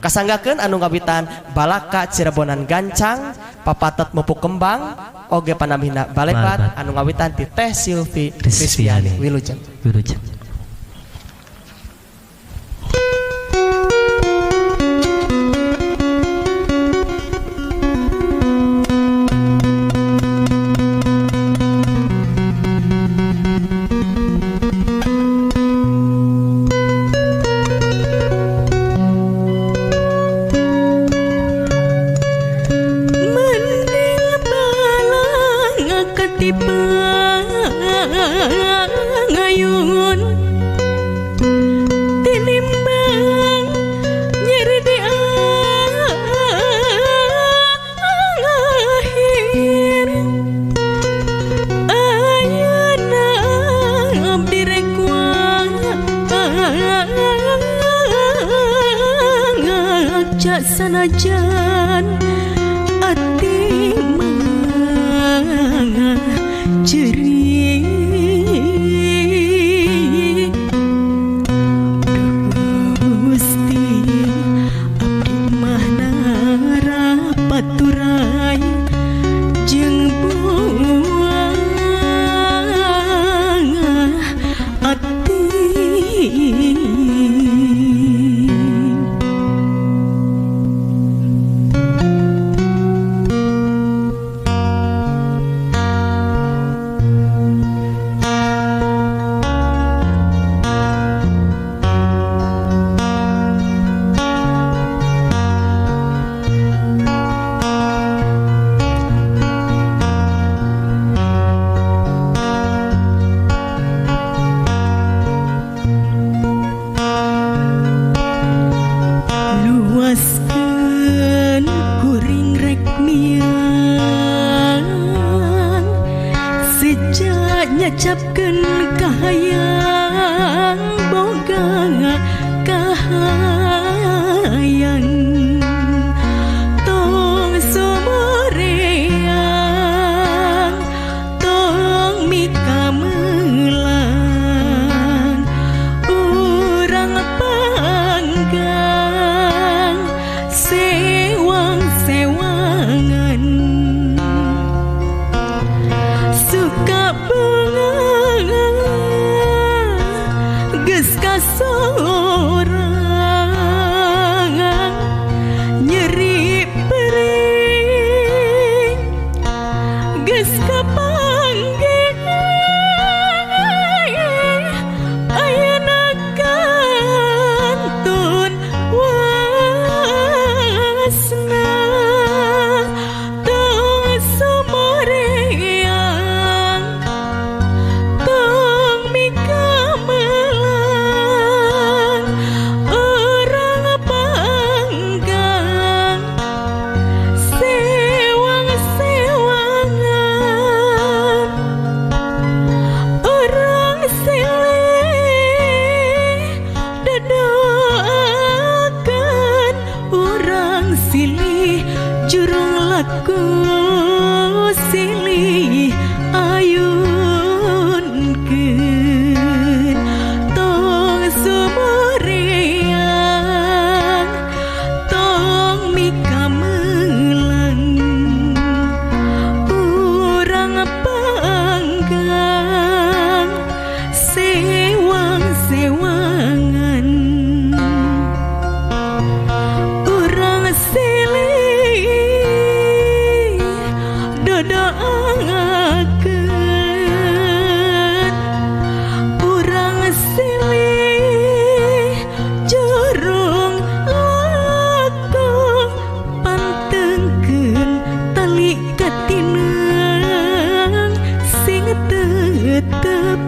Kasanggakeun anu ngawitan Balaka Cirebonan Gancang, Papatet Mupuk Kembang, oge panambihna Balebat anu ngawitan ti Teh Silvi Risviani. Wilujeng. Wilujeng. Ngayun tinimbang nyeri di akhir ayeuna abdi rek ngaca sanajan ati mah ceri. Gusti abdi mah narapaturai jeung buang ati. Luaskeun kuring rek miang sejak nyacapkeun kahayang boga kahayang tong sumureang tong mikamelang urang panggang sewang-sewangan suka bunga geus kasorangan nyeri perih geus kapanggih ayeuna kantun wasna tong sumoreang tong mikamelang urang panggang sewang-sewangan urang silih dadoakeun urang silih jurung laku silih ayunkeun tong sumureang tong mikamelang urang panggang sewang-sewangan urang silih dodoakeun urang silih jurung laku pantengkeun tali katineng sing tetep